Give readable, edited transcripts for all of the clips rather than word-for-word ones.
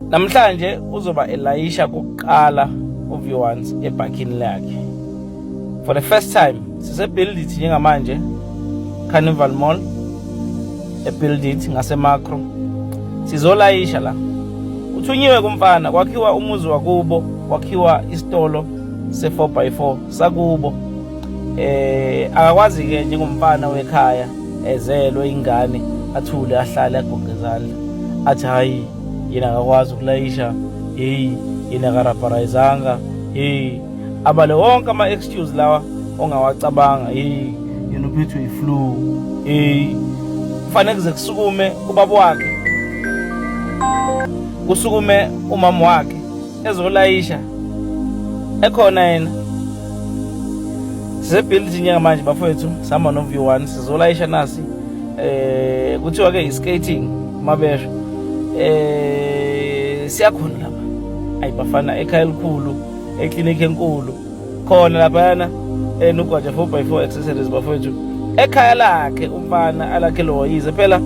Namhlanje uzoba elayisha kokuqala uViewans ebhakini lakhe. For the first time siseBuild It njengamanje Carnival Mall eBuild It ngaseMacro. Sizolayisha la. Uthunyiwe kumfana kwakhiwa umuzi wakubo, kwakhiwa isitolo se-4x4 sakubo. Akakwazi ke njengomfana wekhaya ezelwe ingane athule ahlale agoqe izandla athi hayi yena akakwazi ukulayisha, hey yena akarabharayizanga, hey abale wonke ama-excuse lawa ongawacabanga, hey yena uphethwe yi-flu, hey kufanele kuze kusukume ubaba wakhe, kusukume umama wakhe ezolayisha ekhona yena. Sisebhilidi njengamanje bafowethu, sihamba no-V1 sizolayisha nasi kuthiwa ke i-skating mabesho siyakhona lapha. Ayi bafana, ekhaya elikhulu, eklinikhi enkulu khona laphayana enugwaja 4x4 accessories bafowethu, ekhaya lakhe umfana alakhe lo yize phela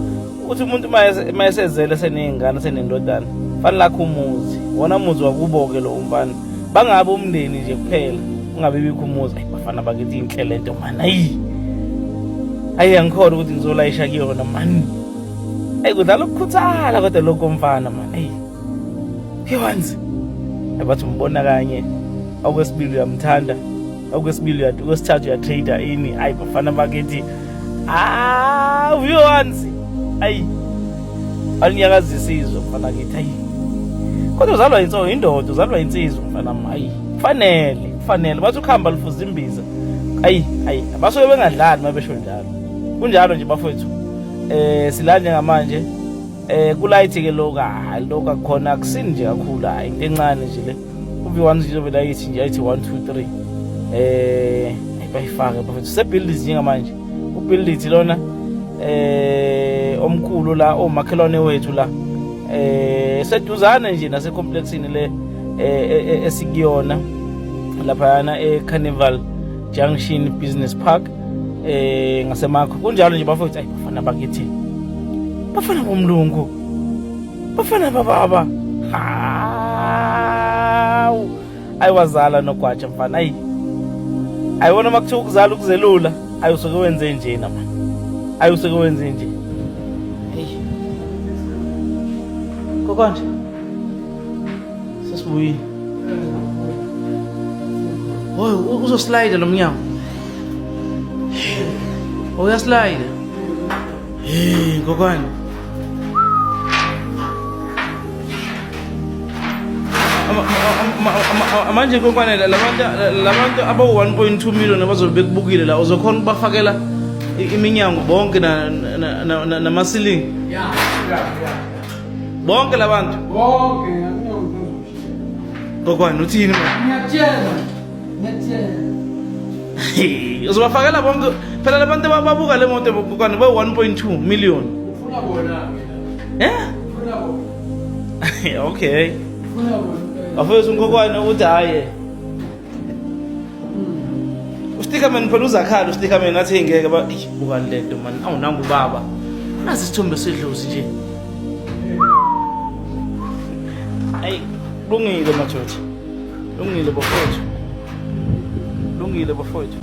uthi umuntu uma esezele seney'ngane senendodana fanele lakhe umuzi, wona muzi wakubo-ke lo umfana, bangabe umndeni nje kuphela ungabe bikho umuzi. Ayi bafana bakithi, inhle lento mani. Ayi ayi angikhona ukuthi ngizolayisha kuyona mani. Ayi kudlala ukukhuthala kodwa lokho mfana mani. Ayi Phiwanzi abathi umbona kanye, okwesibili uyamthanda, okwesibili okwesithathu uyatrader ini. Ayi bafana bakithi, ah Phiwanzi, ayi alinyakazisa izwe mfana kithi. Ayi kodwa uzalwa inso indoda, uzalwa insizwa mfana. Ayi kufanele, kufanele bathi ukuhamba lifuza imbiza. Ayi ayi basuke bengadlali uma besho njalo, kunjalo nje bafowethu. Sila njengamanje kulight ke lokho, hayi lokho akukhona akusini nje kakhulu, hayi into encane nje le. Uv1 nje izobe layithi nje ayithi 1 2 3 bayifake bafethu. Sebuild njengamanje, ubuild it lona omkhulu la omakhelwane wethu la seduzane nje nase complexini le esikuyona laphayana e Carnival Junction Business Park ngasemakho. Kunjalo nje bafowethu. Ayi bafana bakithi, bafana bomlungu, bafana bababa, hawu ayiwazala nogwaja mfana. Ayi ayibona uma kuthiwa ukuzala ukuzelula, ayi usuke wenze njena man, ayi usuke wenze nje. Hey kokonje sesibuyile. Hoy uzoslide lo mnyango. Uyaslide. Hey ngokwane. Manje nkonkwane labantu abawu-1.2 million abazobe bekubukile la, uzokhona ukubafakela iminyango bonke namasilingi? Yeah. Bonke labantu? Bonke, akunamuntu ozoshiya. Ngokwane uthini manje? Ngiyakutshela. Ngiyakutshela. Uzobafakela bonke phela labantu ababuka le moto ngokwane ba 1.2 million. Ufuna bona ke. Eh? Ufuna bona. Okay. Ufuna bona. Bafowethu uNkokwane uthi hayi. Ustickerman phela uzakhala, ustickerman athi ngeke ba eish bukani lento man, awu nangu baba. Nasi isithombe sedlozi nje. Ayi lungile madoda. Lungile bafowethu. Lungile bafowethu.